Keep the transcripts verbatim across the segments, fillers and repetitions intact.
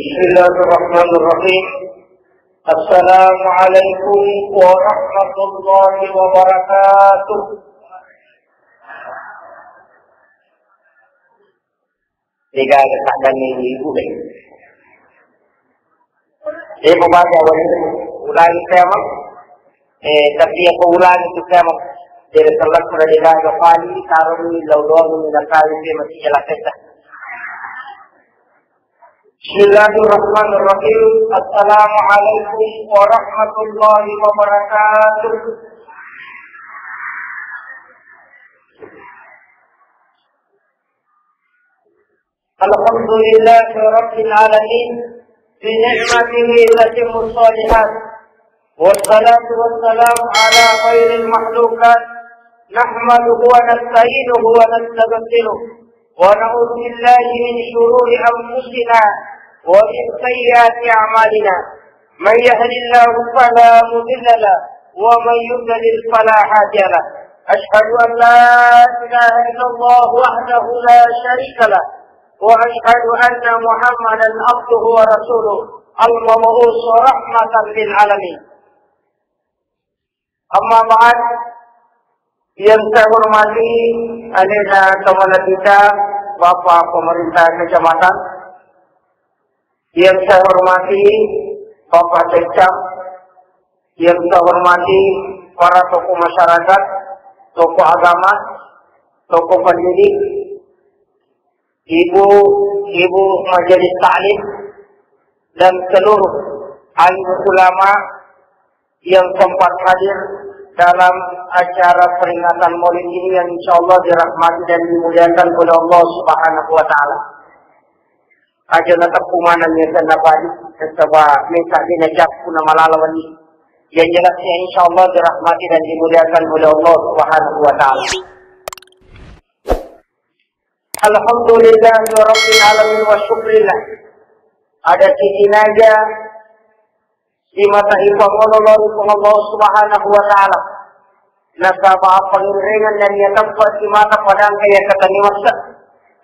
Bismillahirrahmanirrahim. Assalamualaikum warahmatullahi wabarakatuh. Degaga saddanni ibu deh. Ibu baca wali ulangi tema. Eh, tapi aku ulangi itu tema. Jadi selak sudah degaga pali, tarung ni laudong ni nakai tema si jelas kita. Bismillahirrahmanirrahim. Assalamualaikum warahmatullahi wabarakatuh. Alhamdulillahi rabbil alamin. Bi ni'matihi tatimmu shalihat. Wassalatu wassalamu ala khairil makhluqat. Nahmaduhu wa nasta'inuhu wa nastaghfiruh. Wa na'udzu billahi min shururi anfusina wa min sayyiati a'malina. من يهد الله فلا مضل له ومن يضلل فلا هادي له. أشهد أن لا إله إلا الله وحده لا شريك له وأشهد أن محمدا عبده ورسوله المبعوث رحمة للعالمين. Amma ba'd, yang saya hormati alena tomala kita, Bapak Pemerintah Kecamatan, yang saya hormati Bapak Sekcam, yang saya hormati para tokoh masyarakat, tokoh agama, tokoh pendidik, ibu-ibu majelis taklim, dan seluruh alim ulama yang sempat hadir dalam acara peringatan Maulid ini yang insya Allah dirahmati dan dimuliakan oleh Allah Subhanahu wa Ta'ala. Aja na teppumaneng ya sana bali, sebab minta dina jakku na malalawan ini. Yang jelasnya insya Allah dirahmati dan dimuliakan oleh Allah Subhanahu wa Ta'ala. Alhamdulillahirabbil alamin wa syukrillah. Ada sisi naja di mata ipangolo lori Puang Allah Subhanahu wa Ta'ala. Nasaba pangirengan dan ia tempat di mata pada angka ia katani masa.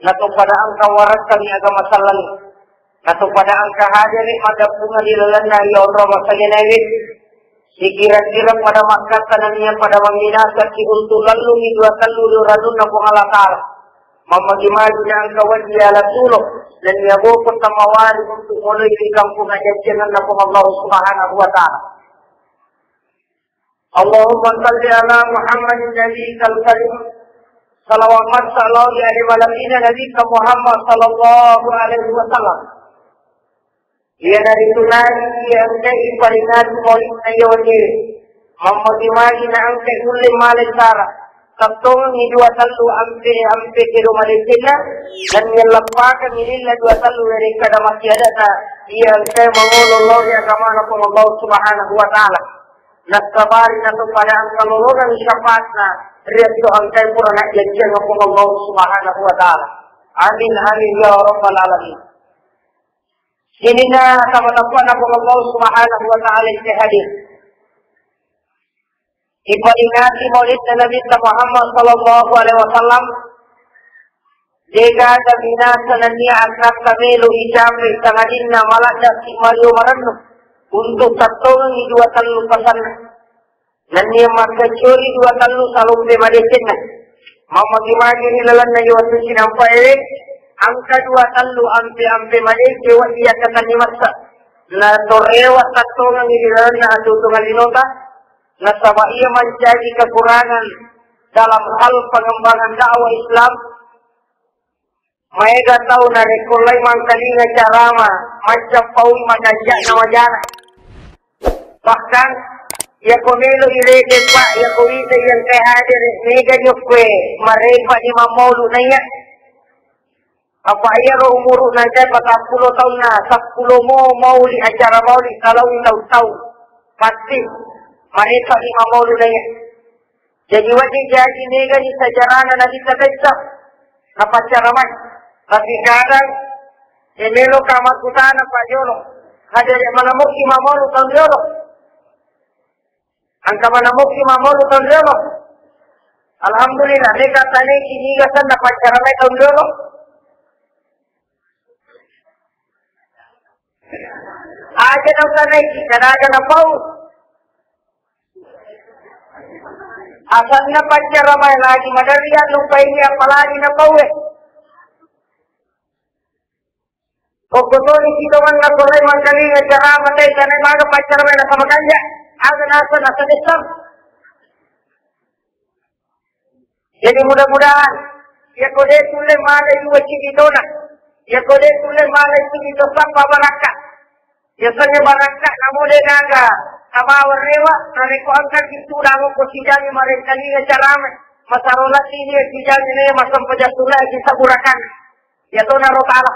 Natu pada angka warakkan ia agama sallang. Natu pada angka hadiri madapunga di lalanna ia onro masagenawi. Dikira-kira pada makkatta nennia pada mamminasaki untuk lallungi dua tellu ri urannunna Puang Allah Ta'ala. Mammagi-magi na engka wedding ala tulo nennia boko tammawari untuk moloi ri kampung ajajjangenna Puang Allah Subhanahu wa Ta'ala. Allahumma salli ala Muhammadin nabiyikal karim. Salawat massa lao ri ale malebbi'na Nabitta Muhammad sallallahu alaihi wasallam. Iyanaritu nari iya engkai iparingati maulidna iya wenniwe. Mammagi-magi na engkai nulle male sara. Tattongengngi dua tellu ampe-ampe kedo madecenna, dan yallappakengngi lilla dua tellu werekkada massiadana iya engkai mangolo lao ri agamana Puang Allah Subhanahu wa Ta'ala. Nassabari nato pada engka lolongengngi syafaatna ri atto engkai pura najjanjiang Puang Allah Subhanahu wa Ta'ala. Amin, amin, ya rabbal alamin. Sininna tama-tamana Puang Allah Subhanahu wa Ta'ala yang hadir. Iparingati maulidna Nabitta Muhammad sallallahu alaihi wasallam, degaga binasa nennia annatta melo icapai sangadinna maladda si mario marennu untuk tattongengngi dua tellu pasanna. Nennia makkaccioli dua tellu salompe madecenna. Mammagi-magi ri lalenna iya wettu sinampaewe, engka dua tellu ampe-ampe madece wedding yakkatenni messa. Natorewa tattongengngi ri lalenna atuo-tuongeng linota, nasaba iya mancaji kekurangan dalam hal pengembangan dakwah Islam. Maega tau narekko lai mangkalinga carama, maccappauwi makanja'na wajana. Bahkan, iyako melo irekeng, Pak, iyako wita iya engkae hadere, megani okkoe marepa di mammaulu naiya. Apa iyaro umuru'na engkae patappulo taunna, seppulo mo mauli acara mauli, kalau tau-tau. Pasti marepa di mammaulu naiya. Jaji wedding jaji megani sejarana Nabitta Kecap napaccaramai. Tapi kadang, e, meloka makkutana, Pak, jolo. Hadere manamukki mammaulu taung jolo. Engka manamukki mammaulu taung jolo. Alhamdulillah, meka taneki niga senna paccaramai taung jolo. Aja nausanaiki, kadaga napau. Asanna paccaramae lagi maderri allupaini, apalagi napaue. Okko toni sitongenna ko lai mangkalinga carama, tai tanai maga paccaramae nasaba kanja. Aga nasa nasa dessang. Jadi mudah-mudahan, yako de sulle mala iwa cidi tona, yako de sulle mala cidi to sappa barakka. Biasanya barakka namo de gaga, namawa rewa, narekko engka ki tudang ko sijangi marengkalinga carama, masarola sini ya sijangi ne masempajang sulle aji saburakan. Ya tona rotala.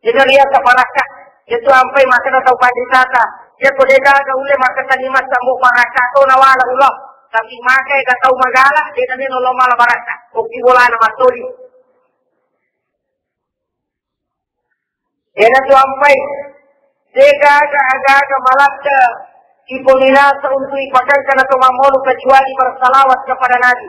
Jadi riasa barakka. Itu ampai makkeda tau panritata. Iya ko de gaga ulle makketanni massambu barakka to nawala ulo. Tapi makai ka tau magala, de nani nolo mala barakka. Okki bolana mattoli. Ena tu ampai. De gaga aga-aga malatta iponinasa untuk ipakangkana to mammonu kecuali bersalawat kepada Nabi.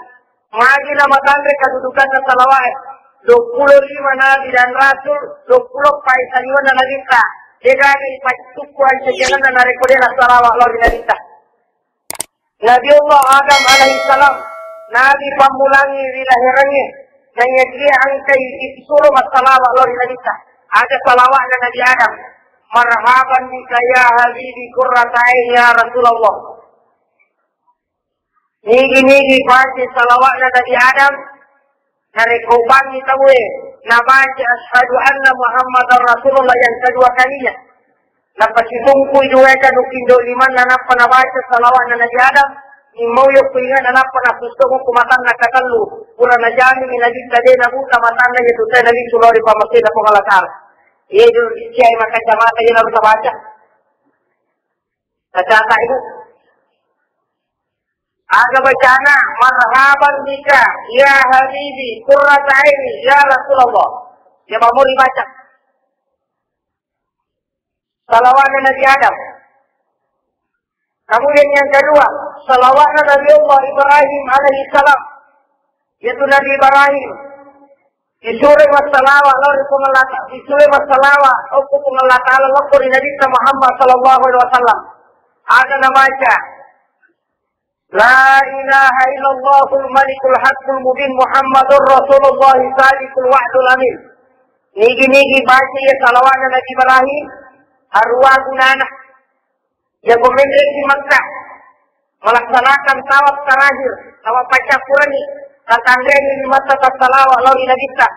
Magi na matanre kadudukanna salawa'e. Duappulo lima nabi dan rasul, duappulo pai saliwenna nabitta. Degaga ipaccuku ancajangenna narekko de nasalawat lao ri nabitta. Nabi Allah Adam alaihissalam, nabi pammulangi ri lahirangnge, naiyakia engkai isuro massalawat lao ri nabitta. Aga salawatna Nabi Adam, "Marhaban bika ya habibi qurrata ain ya Rasulullah." Nigi-nigi baca salawatna Nabi Adam, narekko bangngi tauwe, nabaca asyhadu anna Muhammadar Rasulullah yang kedua kalinya. Napasitungkui duae ka nukindo limanna, nappa nabaca salawatna Nabi Adam, nimmau yokko inganna nappa napussoko ku matanna katellu, pura najamini Nabi tade nabuka matanna, iya tu tae Nabi sulori pamasena Puang Allah Ta'ala. Iya dulu diciai makacamata, iya narusa baca. Kacata ibu. Aga bacana, "Marhaban bika, ya habibi, qurrata aini, ya Rasulullah." Ya, mau dibaca. Salawatna Nabi Adam. Kemudian yang kedua, salawatna Nabi Allah Ibrahim alaihissalam. Yaitu Nabi Ibrahim. Isure massalawa lao ri Puang Allah Ta-, isure massalawa okko Puang Allah Ta'ala lokko ri Nabitta Muhammad sallallahu alaihi wasallam. Aga nabaca, "La ilaha illallahul malikul haqqul mubin Muhammadur Rasulullah sadiqul wa'dul amin." Nigi-nigi baca iya salawatna Nabi Ibrahim, aruwa gunana. Yako menre ki Makkah, melaksanakan tawaf terakhir, tawaf paccappurengngi, tatanreni limatta tassalawat lao ri Nabitta.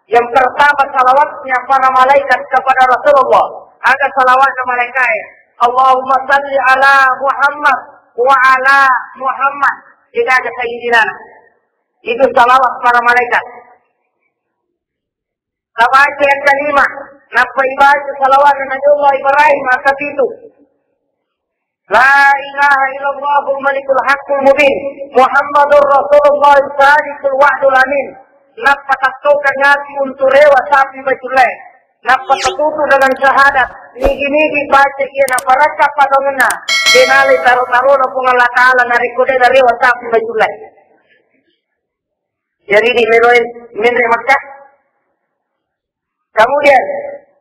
Yang pertama salawatnya para malaikat kepada Rasulullah. Ada salawatna malaikat. "Allahumma salli ala Muhammad wa ala Muhammad." Tidak ada sayyidina. Itu salawat para malaikat. Nabaca yang kelima, nappa ibaca salawat Nabi Allah Ibrahim yang kepitu. La ilaha illallahul malikul haqqul mubin, Muhammadur Rasulullah sadiqul wa'dul amin. Nappa tattokan hati untuk rewa sapi baculle. Nappa tertutup dengan syahadat. Nigi-nigi baca iya naparakka patongenna. Denale taro-tarona Puang Allah Ta'ala narekko de rewa sapi baculle. Jadi di meloen menre Makkah. Kemudian,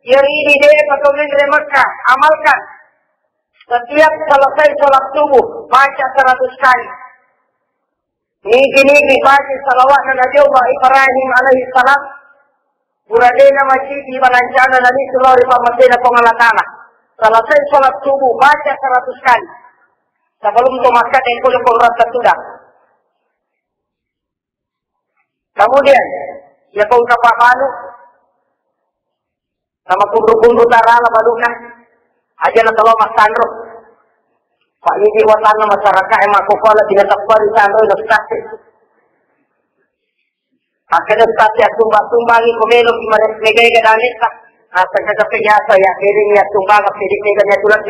jadi di de pato menre Makkah, amalkan. Setiap selesai sholat subuh, baca seratus kali. Nigi-nigi baca salawatna Nabi Allah Ibrahim alaihi salam. Pura de na masigi balancana Nabi sallallahu alaihi wasallam Puang Allah Ta'ala. Selesai sholat subuh, baca seratus kali. Sebelum to Makkah, dan kulo kong rasa sudah. Kemudian, ya kau kapah balu, sama kunru-kunru tarala baluka, aja na telo masanro. Pak ini watanna masyarakat emang kokola tidak tepat di sanro, tidak sakit. Akhirnya sakit tumba-tumbangi komelo gimana mega-mega daneta. Nah, saya biasa ya, jadi niat tumbang, jadi mega niat tulang.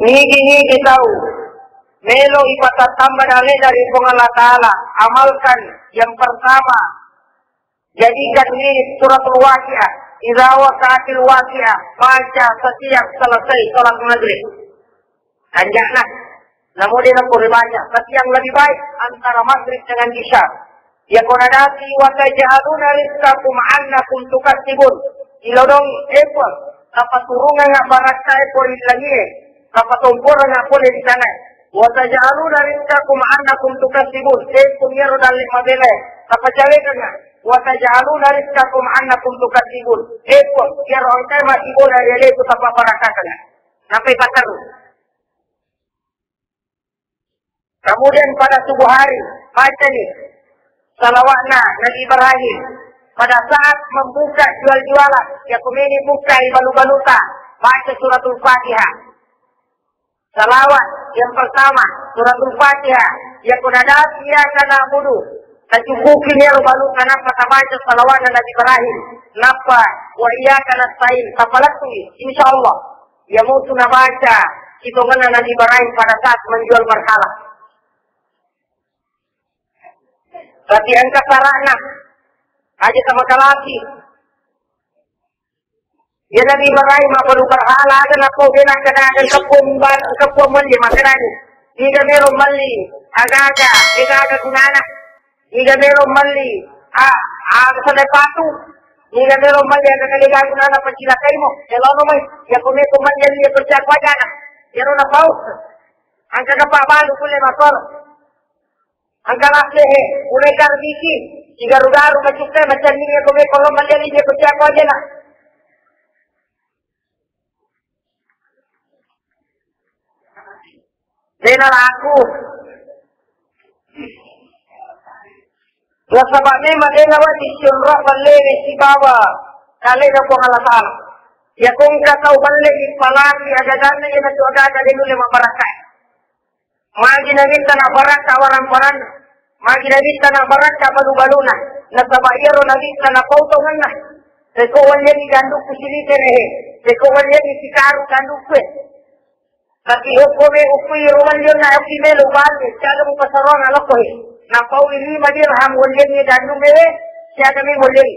Nigi-nigi tau melo ipatattamba dame dari Puang Allah Ta'ala, amalkan yang pertama, jadikan ini suratul Waqiah. Idza waqa'atil waqiah, baca setiap selesai sholat maghrib. Kanjakna, namun dia nak baca, tapi yang lebih baik antara maghrib dengan isya. Yako nadati, "Wa taj'aluna rizqakum annakum tukazzibun." Ilodong, e Puang, tapaturungengnga barakka e ko ri langie, tapatomporengnga pole ri tanae. "Wa taj'aluna rizqakum annakum tukazzibun." E Puang, iyaro dalle mabela e, tapacalekengnga. "Wa taj'aluna rizqakum annakum tukazzibun." E Puang, iyaro engkae masibola rialeku tapabarakkakeng. Nappai patterru. Kemudian pada subuh hari, bacani salawatna Nabi Ibrahim. Pada saat membuka jual-jualan, yako meni buka i balu-baluta, baca suratul Fatihah. Salawat yang pertama, suratul Fatihah. Yako nadati iyyaka na'budu, tacukuki nero baluta, nappa tabaca salawatna Nabi Ibrahim. Nappa wa iyyaka nasta'in, tapalettui, insyaallah. Iyamotu nabaca sitongenna Nabi Ibrahim pada saat menjual berhala. Tapi engka sarana, aja sama kalasi. Ya Nabi Ibrahim apa lu berhala, ada napa bela kada ada kepung bar-, kepung meli makanani. Tidak melo meli, aga-aga, tidak ada gunana. Niga melo melli, a, a, sepatu. Niga melo melli aga kale gaga gunana pacilakaimo. Elono mai, yako meko melli, yako cako ajana. Iyaro napau. Engka ga pabbalu kulle makor. Engka lassehe, ulai karbiki, digaru-garu macukkai, macanning yako meko lo melli, yako cako ajana. De nalaku. Nasaba memang de nawedding sionro ballewe sibawa kalena Puang Allah Ta'ala. Yako engka tau balle ipalaki aga-aganna, iyanatu aga-aga de nulle mabbarakkai. Magi nabitta nabarakka warang-waranna. Magi nabitta nabarakka balu-baluna. Nasaba iyaro nabitta napau tongenna. Rekko walliangngi gandukku siliterehe. Rekko walliangngi sikaru gandukku e. Tapi okko me, okko iro wallianna okki melo balu, siaga mupasarona lokko he. Napaui lima dirham walliangngi gandum mewe, siaga me walliangngi.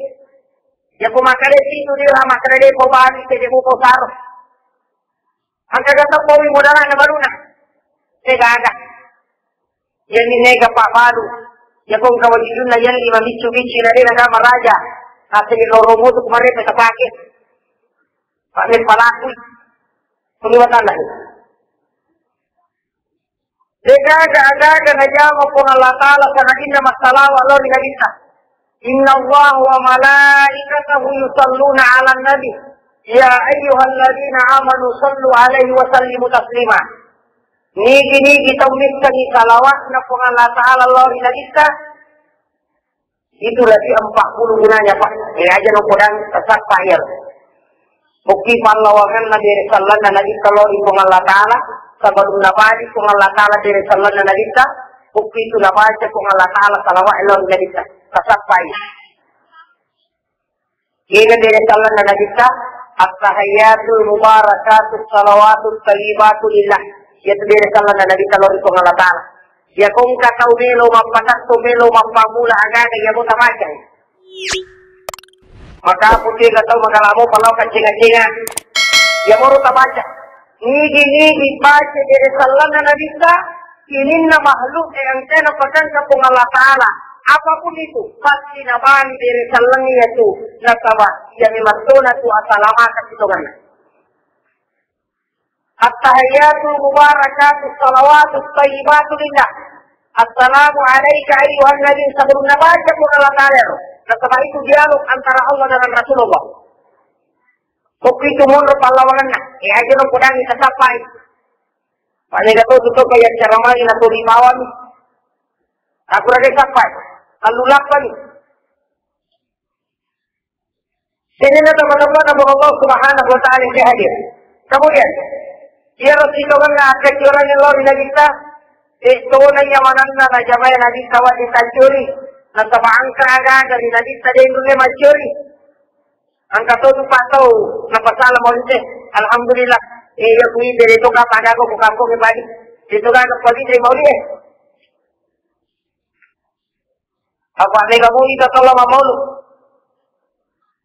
Yako makkeda situ dirham, makkeda de ko balu, tede muko saro. Engka ga tau paui modalana baluna. Degaga. Iyami mega pabbalu. Yako engka wajujunna yelli mabiccu-biccu na de naga maraja. Naseng loro mutu kumare tapake. Pak me palaku. Tuli watana. Degaga aga-aga najama Puang Allah Ta'ala sangadinna massalawa lao ri Nabitta. Innallaha wa malaikatahu yusalluna 'alan nabi. Ya ayyuhalladzina amanu sallu 'alaihi wa sallimu taslima. Nigi-nigi tau missengngi salawatna Puang Allah Ta'ala lao ri Nabitta, itu lebih empat puluh gunanya, Pak. Eh, aja no podang tasappa iya. Bukti pallawanganna bere sallanna Nabitta lao ri Puang Allah Ta'ala, sebelum nabali Puang Allah Ta'ala bere sallanna Nabitta, bukti itu nabaca Puang Allah Ta'ala salawat lao ri Nabitta. Tasappa iya. Iyana bere sallanna Nabitta, "At-tahiyyatul mubarakatus salawatut thayyibatu lillah." Iyatu bere sallanna Nabitta lao ri Puang Allah Ta'ala. Yako engka tau melo mappatatto, melo mappammula aga-aga, iyamo tabacai. Maka pute ga tau magalamo palao kacenga-cenga. Iyamoro tabaca. Nigi-nigi baca bere sallanna Nabitta, sininna makhluk e engkae napatangka Puang Allah Ta'ala. Apapun itu, pasti nabali bere sallang iyatu. Nasaba iya memang tona tu asalamakeng sitongenna. At-tahiyyatul mubarakatus salawatut thayyibatu lillah. Assalamu alaika ayyuhan nabi. Sebelum nabaca Puang Allah Ta'ala ro. Nasaba itu dialog antara Allah dengan Rasulullah. Waktu itu monro pallawanganna. Eh, aja no podangi tasappai. Pane ga to tu to kaya cara mali na to di bawah ni. Aku raga sappai. Lalu lapan. Sininna teman-teman Allah Subhanahu wa Ta'ala yang hadir. Kemudian, iyaro sitongenna akkacoranna lao ri Nabitta, eh, tona iya manenna najamae Nabitta wedding taccori, nasaba engka aga-aga ri Nabitta de nulle maccori. Engka to tu pattau napasala maulid, eh, alhamdulillah. Eh, iya kui bere to ka pada ko kampung padi. Itu kan pagi dari maulid, eh. Apa mega mui ta tolong maulid.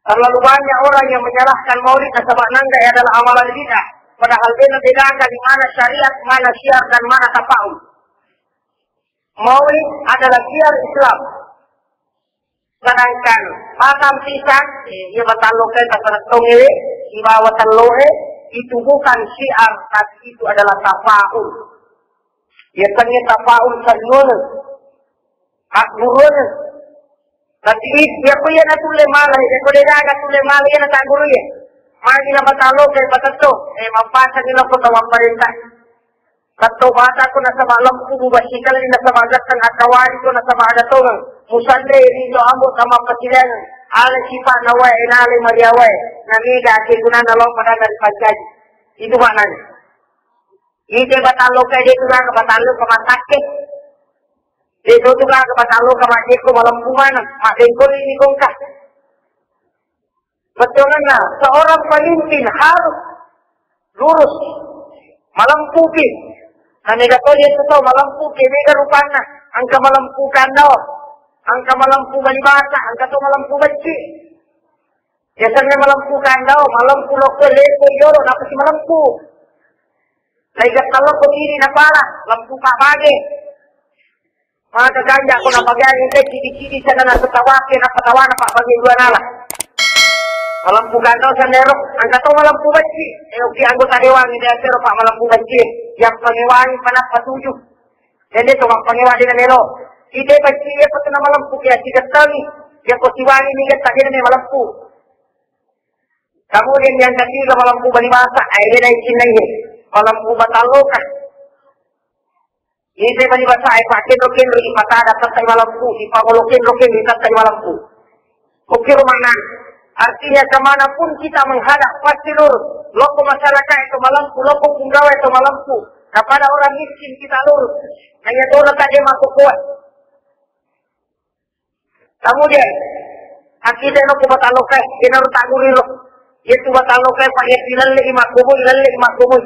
Terlalu banyak orang yang menyalahkan maulid nasaba nangga adalah amalan bid'ah. Padahal beda bedakan di mana syariat, mana syiar, dan mana tafaul. Maulid adalah syiar Islam. Sedangkan batang pisang, eh, iya batang loka e tasarettongewe, sibawa telloe, itu bukan syiar, tapi itu adalah tafaul. Iya, tanya tafaul, saluana. Akguruana. Tapi iya ko iya natulle mala, iya ko de gaga tulle mala, iya na tagguruye. Magi na batang loka e patetto, eh, mappasangi lako tau mapparenta. Katto bata ko nasaba lempu, mubasikalli nasaba gattang, akkawari ko nasaba ada tongeng. Musanre rinjo ambo tama pasilaingeng. Ale sifa'na wae, nale maria wae. Namega akegunana lao padanna ripancaji. Itu maknanya. Ite batang loka e de tu gaga batang loka mattakke. De tu gaga batang loka majjekko malempu maneng. Maddengkoli ni kongka. Bettuanna, seorang pemimpin harus lurus, malempuki. Namega to iya tu tau malempuki, mega rupanna, engka malempu kandao, engka malempu balibasa, engka to malempu becci. Biasanya malempu kandao, malempu lokko, leko, yolo, napasi malempu. Laiga talokko tini napala, lempu pabage. Maka ganja ko napagai engka cidi-cidi sana nasetawakke napatawana pabage dua nala. Malempu kandao sanero, engka to malempu becci. Eh, oke, anggota dewan ini asero pak malempu becci. Yang pangewangi panappa tuju. Jadi to mappangewa dina melo. Ide becci iya petena malempu kia sigettangi. Yang ko siwangi ni getta dina malempu. Kemudian yang ketiga, malempu balibasa, eh, beda isinna iye. Malempu batang loka. Ini balibasa, eh, pakai roken, ri patada, tettai malempu, di pangoloken, roken, di tettai malempu. Oke, mana? Artinya, kemanapun kita menghadap, pasti lurus. Loko masyarakat itu malempu, loko punggawa itu malempu. Kepada orang miskin kita lurus. Hanya tona tak dia masuk kuat. Kemudian, akide no ku batang loka e, ina ro taguri lo. Iya tu batang loka e, pak, iya tu ilalle i makkumu, ilalle i makkumu.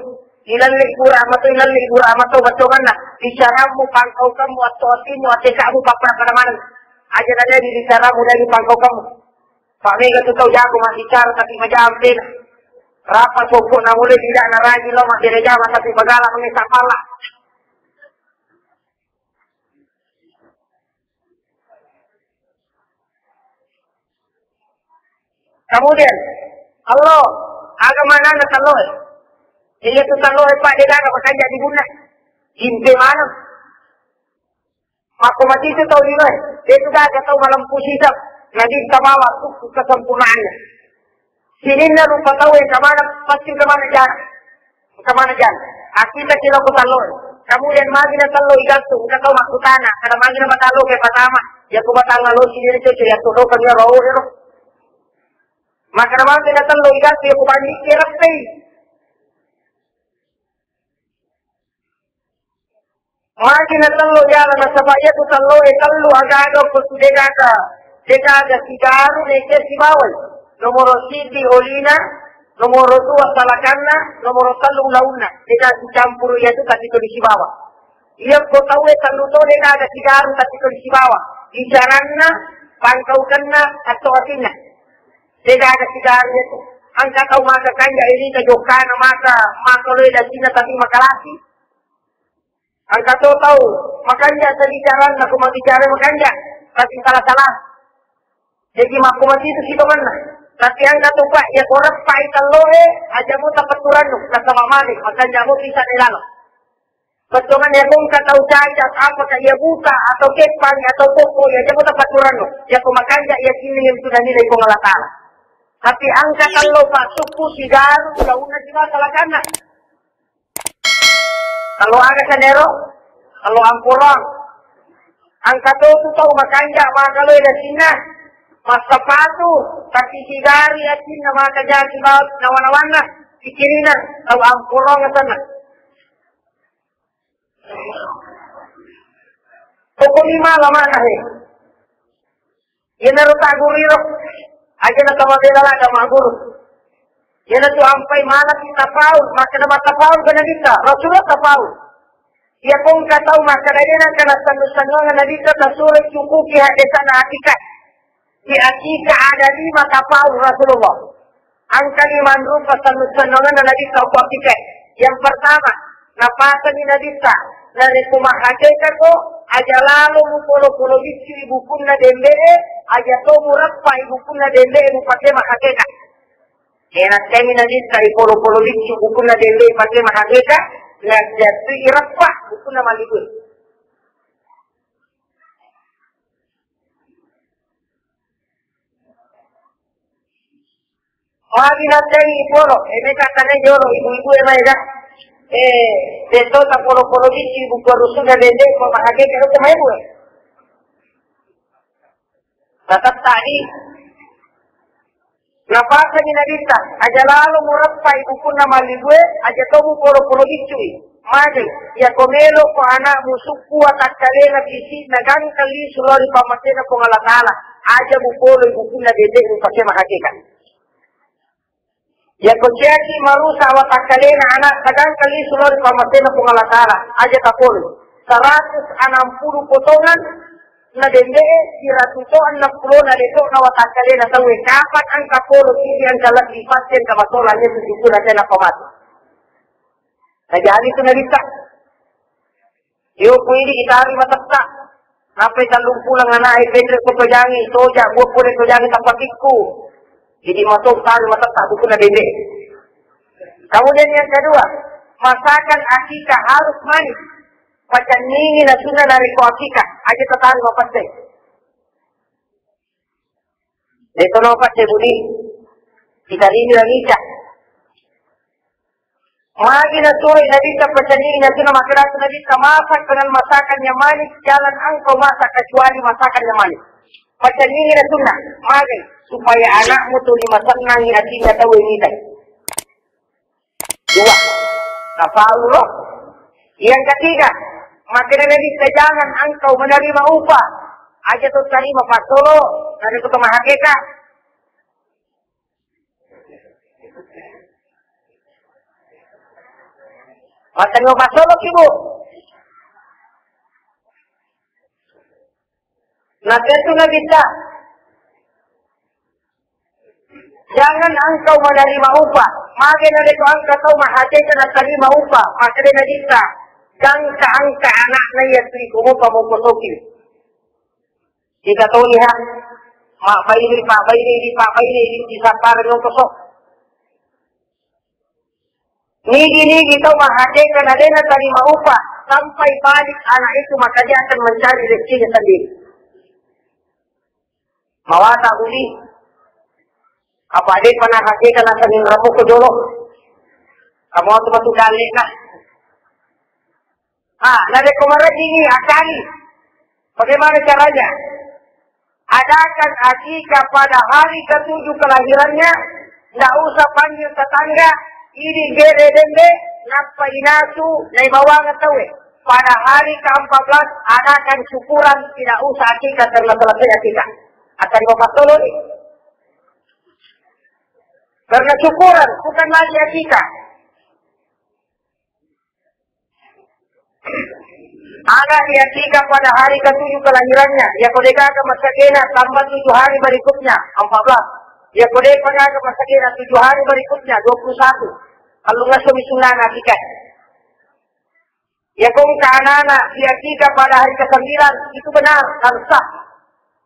Ilalle i gura amato, ilalle i gura amato, baconganna. Bicaramu, pangkaukamu, atto atimu, atekamu, pappada maneng. Aja na jadi bicaramu, jadi pangkaukamu. Pak, mega tu tau jago mabbicara, tapi majampe. Rapa sopok na mulai tidak na rajin lo, mabbere jama, tapi bagala mengesa pala. Kemudian, Allah, aga manenna telloe. Iya tu telloe, Pak, de gaga makanja di bunna. Impe maneng. Makko mati tu tau linoe. De tu gaga tau malempu siseng. Nabitta bawa tu kesempurnaanna. Sininna rupa tau engka maneng, pasti engka maneng jana. Engka maneng jana. Akkita ki lao ku tallo. Kemudian magi na tello igattu, engka tau makkutana, kada magi na matallo ke patama. Iya ku matallo lo sini cocok iya tu do kan iya ro ero. Maka na magi na tello igattu, iya ku bandi ke rappei. Magi na tello jala nasaba iya tu tello e tellu aga-aga ko tu degaga, degaga sigaru neke sibawai. Nomoro siji olina, nomoro dua salakanna, nomoro tellu launna. Degaga sicampuru iya tu tapi tuli sibawa. Iya ko tau e tellu to degaga sigaru tapi tuli sibawa. Bicaranna, pangkaukenna, atto atinna. Degaga sigaru iya tu. Engka tau maka kanja irita jokkana maka, maka loe dasinna tapi makalasi. Engka to tau makanja sabicaranna, ko mabbicara makanja, tapi salah-salah. Jadi makko mati itu sitongenna. Tapi engka to, Pak, iya ko reppai telloe, aja mo tapetturannu, nasaba male, makanja mo bisa de lalo. Bettuanna iya ko engka tau cacat, apakah iya buta atau kepang atau koko, iya aja mo tapetturannu. Iya ko makanja, iya kini yang sudah nilai Puang Allah Taala. Tapi engka tello, Pak, sukku sigaru, launna sibawa salakanna. Tello aga sanero? Tello ampurang. Engka to tu tau makanja maka loe dasinna. Massapatu, tapi sigari asinna maka jaki bau nawa-nawanna. Pikirina, tau ampurang sana. Pokoknya malam mana he? Iyanaro taguriro, aja na tamabela lada maguru. Iyanatu ampai malaki tapaul, maka nama tapaul ke Nabitta, Rasulullah tapaul. Iya kongka tau maka dayana kana sandu-sandungan Nabitta tasure cukuki hadesana akikah. Di akikah ada lima tapaul Rasulullah. Engka lima rupa sannu-sannunganna Nabitta okko akikae. Yang pertama, napasangi Nabitta, narekko mahakekako, aja lalo mupolo-polo biccu ri bukunna bembe'e, aja to mureppa ibukunna dende mupake mahakeka. Enakkangi Nabitta ipolo-polo biccu bukunna dende pake mahakeka, najjatui ireppa bukunna malibu. Magi naddengi polo, e, meka tane jolo ibu-ibu e maega. E, deto ta polo-polo bicci buku rusunna dende ko mahakeka ko maibu e. Natattadi. Napasani Nabitta, aja lalo mureppai bukunna malibu e, aja to mupolo-polo biccui. Magai, iyako melo ko anakmu sukku watakkalena bisi'na gangka lisu lao ri pammasena Puang Allah Taala, aja mupoloi bukunna dende mupake mahakeka. Iyako ciaki marusa watakkalena anak, gangka lisu lao ri pammasena Puang Allah Taala, aja tapoloi. Seratus enam puluh potongan na dende e, siratu to enneng pulo na deto na watakkalena tauwe, kapan engka polo sidi engka lebbi pasti engka masolang itu syukur aja na pamatu. Najani tu Nabitta. Yo ku idi itari matetta. Nappai tallung pulang anak e penre ko tojangi, toja buah pole tojangi tapakikku. Jadi masuk tari matetta bukunna dende. Kemudian yang kedua, masakan akikah harus manis. Pacanningi na sunna narekko akikah, aja tatari mapessai. Deto no pacce budi. Kita rini la mica. Magi nasuroi Nabitta pacanningi na sunna, makkeda Nabitta, masak dengan masakan yang manis, jangan engkau masak kecuali masakan yang manis. Pacanningi na sunna, magai, supaya anakmu tuli masennangi atinna tau e mitai. Dua. Tafaul. Yang ketiga, makkeda Nabitta, jangan engkau menerima upah. Aja to tarima passolo, narekko to mahakeka. Mattanyo passolo ki, Bu. Nakkeda tu Nabitta, jangan engkau menerima upah. Magi narekko engka tau mahakeka natarima upah, makkeda Nabitta, gangka engka anakna iya tu iko mupa muposoki. Kita toliha, mabbairi, pabbairi, pabbairi, di sapara nyokoso. Nigi-nigi tau mahakeka na de natarima upah, sampai balik anak itu maka dia akan mencari rezekinya sendiri. Mawata uli, apa de pernah hakeka na sering ramuko jolo. Kamu waktu batu dalek lah. Ah, narekko marejjingi, akali. Bagaimana caranya? Adakan akikah pada hari ketujuh kelahirannya, ndak usah panggil tetangga, idi gere dende, nappa inasu, naibawang tauwe. Pada hari keempat belas, adakan syukuran, tidak usah akikah karena selesai akikah. Akan bapak tolong. Karena syukuran, bukan lagi akikah. Aga diakikah pada hari ketujuh kelahirannya, yako degaga masagena tambah tujuh hari berikutnya, empat belas. Yako degaga masagena tujuh hari berikutnya, dua puluh satu. Kalau nggak semi sunnah akikah. Yako engka anak-anak diakikah pada hari kesembilan, itu benar dan sah.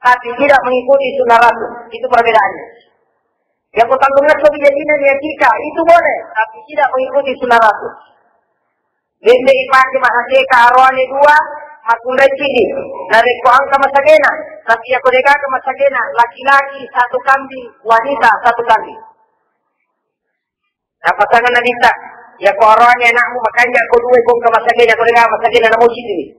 Tapi tidak mengikuti sunnah Rasul. Itu perbedaannya. Yako tanggung ngesso bijajina diakikah, itu boleh, tapi tidak mengikuti sunnah Rasul. Dende ipake mahakeka aroane dua, makkunrai cidi. Narekko engka masagena, tapi yako degaga masagena, laki-laki satu kambing, wanita satu kambing. Napasang Nabitta, yako aroane anakmu makanja ko dua, ko engka masagena, ko degaga masagena, namo cidi.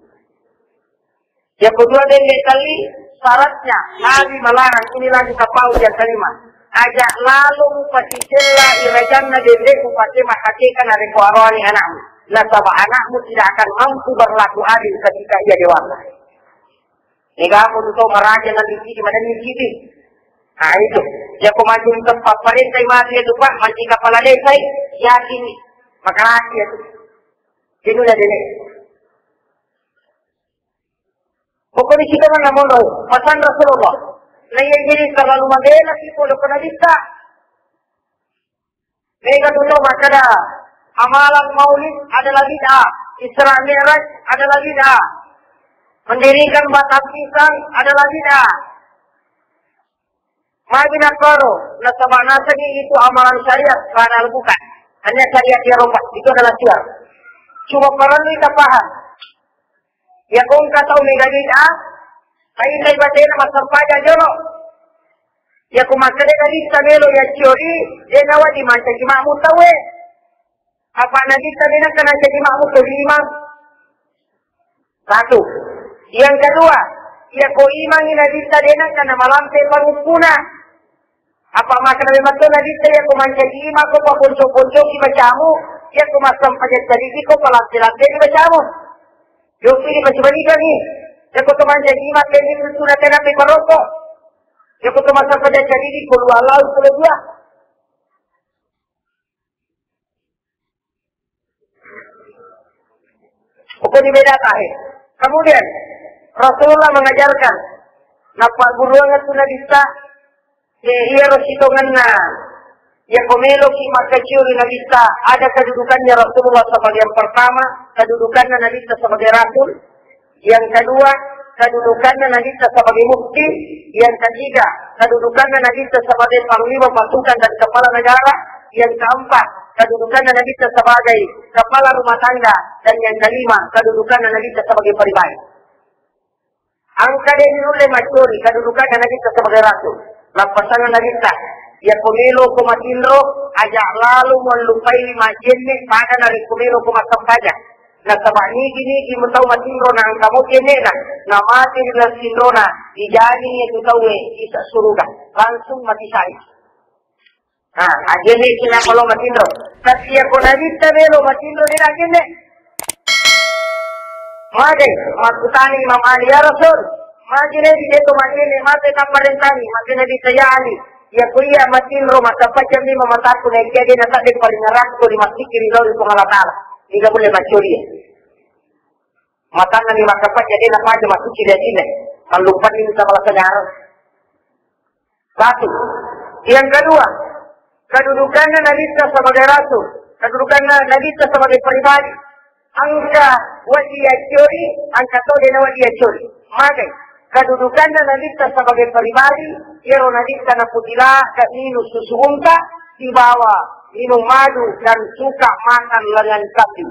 Yang kedua, dende tali syaratnya, Nabi melarang, ini lagi tapau yang kelima. Aja lalo mupasisella irajanna dende mupake mahakeka narekko aroani anakmu. Nasaba anakmu tidak akan mampu berlaku adil ketika ia dewasa. Ega aku tu tau maraja nanti cidi, madanni cidi. Nah, itu. Yako maju tempat parenta mati itu, Pak, manci kepala desa, yakin. Makaraki itu. Jenuhna dende. Pokoknya kita mana monro, pasan Rasulullah. Nah, yang jadi terlalu mabela sih, kalau kena bisa. Mereka tuh tahu, maka ada amalan maulid adalah bid'ah, Isra Mi'raj adalah bid'ah, mendirikan batang pisang adalah bid'ah. Magi nakkoro, nasaba nasengngi itu amalan syariat, karena bukan. Hanya syariat dia roba, itu adalah syariat. Cuma perlu kita paham. Ya kongka tau mega bid'ah, tapi tai batena massempajang jolo. Ya ku makkeda nabitta melo ya ciori, de nawa dimancaji makmu tauwe. Apa nabitta de nengka nancaji makmu to imang? Satu. Yang kedua, iya ko imangi nabitta de nengka namalampe pangukkuna. Apa makkeda memang to nabitta iya ko mancaji imang ko paponco-poncoki bacamu, iya ko massempajang cariki ko palampe-lampeni bacamu. Yopi di pacibalikangi. Iya ko to mancaji imang teni sunnah tena pe paroko. Iya ko to massempajang cariki ko lualau ko dua. Uko dibeda tahe. Kemudian Rasulullah mengajarkan, nappa guruang tu nabitta, ya iya ro sitongenna. Ya ko meloki makkaciuri nabitta, ada kedudukannya Rasulullah sebagai yang pertama, kedudukannya nabitta sebagai rasul. Yang kedua, kedudukannya nabitta sebagai mufti. Yang ketiga, kedudukannya nabitta sebagai panglima pasukan dan kepala negara. Yang keempat, kedudukannya nabitta sebagai kepala rumah tangga. Dan yang kelima, kedudukannya nabitta sebagai pribadi. Engka de nulle maccori kedudukannya nabitta sebagai rasul. Lappasanna nabitta, iya ko melo ko matinro, aja lalu mellupai majenne pada narekko melo ko massempajang. Nasaba nigi-nigi mutau matinro na engka mo jennena, na mate ri laleng tinrona, dijani itu tauwe isa suruga, langsung mati syahid. Nah, ajenne sina kalau matinro. Tapi ya ko nabitta melo matinro de ajenne. Mage, makkutani Imam Ali, ya Rasul, magi nabi de to majenne mate tanpa rentani, mate nabi saya Ali. Ya ko iya matinro massempajang lima mataku na iya de na tadde paling ngarapko di masjid ri lau ri Puang Allah Ta'ala. Tidak boleh maccori. Matanna ni makkapajja de napaja masucci ri atinna. Malluppanni minta bala sejarah. Satu. Yang kedua, kedudukannya Nabitta sebagai rasul, kedudukannya Nabitta sebagai pribadi. Engka wajib diacori, engka to de na wajib diacori. Magai, kedudukannya Nabitta sebagai pribadi, iyaro Nabitta naputila ke minum susu unta, dibawa minum madu dan suka makan lengan sapi.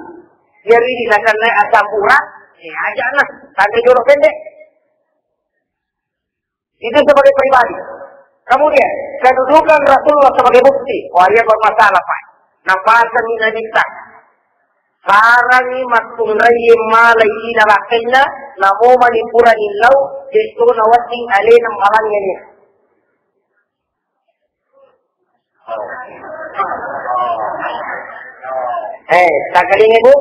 Jadi di sana naik asam urat, eh, aja lah, sampai jorok pendek. Itu sebagai pribadi. Kemudian, kedudukan Rasulullah sebagai mufti. Wah, iya bermasalah, Pak. Napasangi Nabitta. Sarangi makkunraie malai ina lakkainna, namo mani purani lau, desto nawedding alena malangngene. Eh, takalinga, Bu?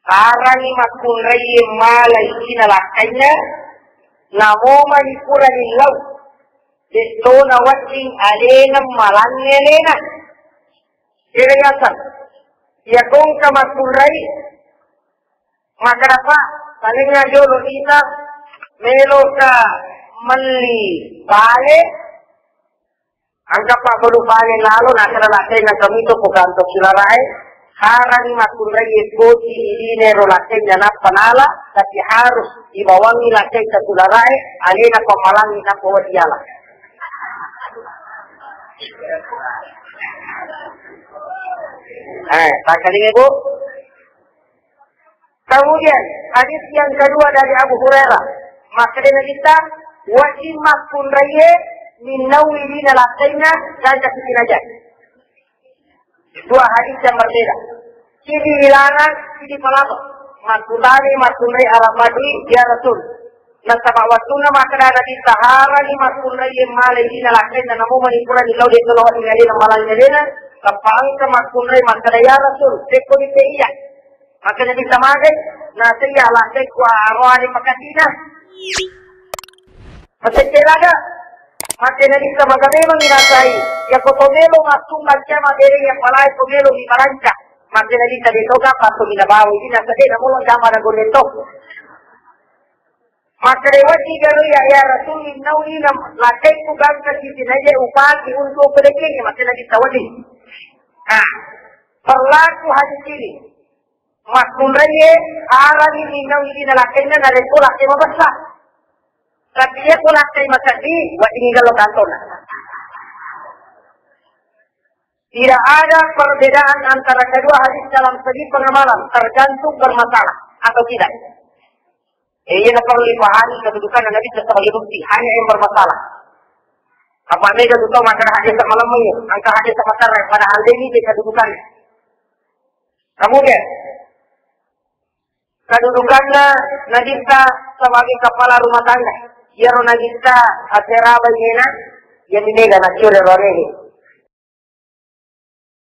Sarangi makkunraie malai ina lakkainna, namo mani purani lau, desto nawedding alena malangnge alena. Kira yaseng, iya kongka makkunrai, makkeda, Pak, palinga jolo ita meloka melli bale, Engka pabbalu bale lalo, nasaba lakkainna engka mito ko kanto sularae, harani makkunraie poti ilinero lakkainna nappa nala, tapi harus ibawangngi lakkainna sularae, alena pammalangngi nappa wadiala. Eh, takalinga, Bu? Kemudian, hadis yang kedua dari Abu Hurairah. Makkeda Nabitta, wajib makkunraie minnaui lina lakkainna, gaga sitinaja. Dua hadis yang berbeda. Sidi ilarang, sidi palabek. Makkutani makkunrai arab madui, ya Rasul. Nasaba wettunna makkeda Nabitta, harani makkunraie malai lina lakkainna, namo mani purani lau de tolo alena malangnge alena, tappa engka makkunrai makkeda, ya Rasul, pekko ditte iya. Makkeda Nabitta, magai, naseng iya lakkai ku aroane pakasina. Masecce raga. Makkeda Nabitta, maga memang inasai. Iya ko to melo massumbang jama bere iya palai ko melo mi baranca. Makkeda Nabitta, de toga pato mina bawa ini nasa de namolo jama na gonde to. Makkeda, wati garo ya, ya Rasul, innau ina lakkai ku gangka sitinaja upaki untuk pedekengi. Makkeda Nabitta, wati. Nah, berlaku hadis ini. Makkunraie harani minnaui lina lakkainna narekko lakkai mabessa. Tapi iya ko lakkai maseddi, wedding iga lo kantona. Tidak ada perbedaan antara kedua hadis dalam segi pengamalan, tergantung bermasalah atau tidak. Eh, iya, perlu dipahami kedudukan Nabi sebagai bukti, hanya yang bermasalah. Apa mega tu tau masalah hadis tak malam ini, angka hadis tak masalah, padahal ini dia kedudukan. Kemudian, kedudukanna Nabitta sebagai kepala rumah tangga. Iyaro Nabitta asera bainena, iya mega naccio ri bainena.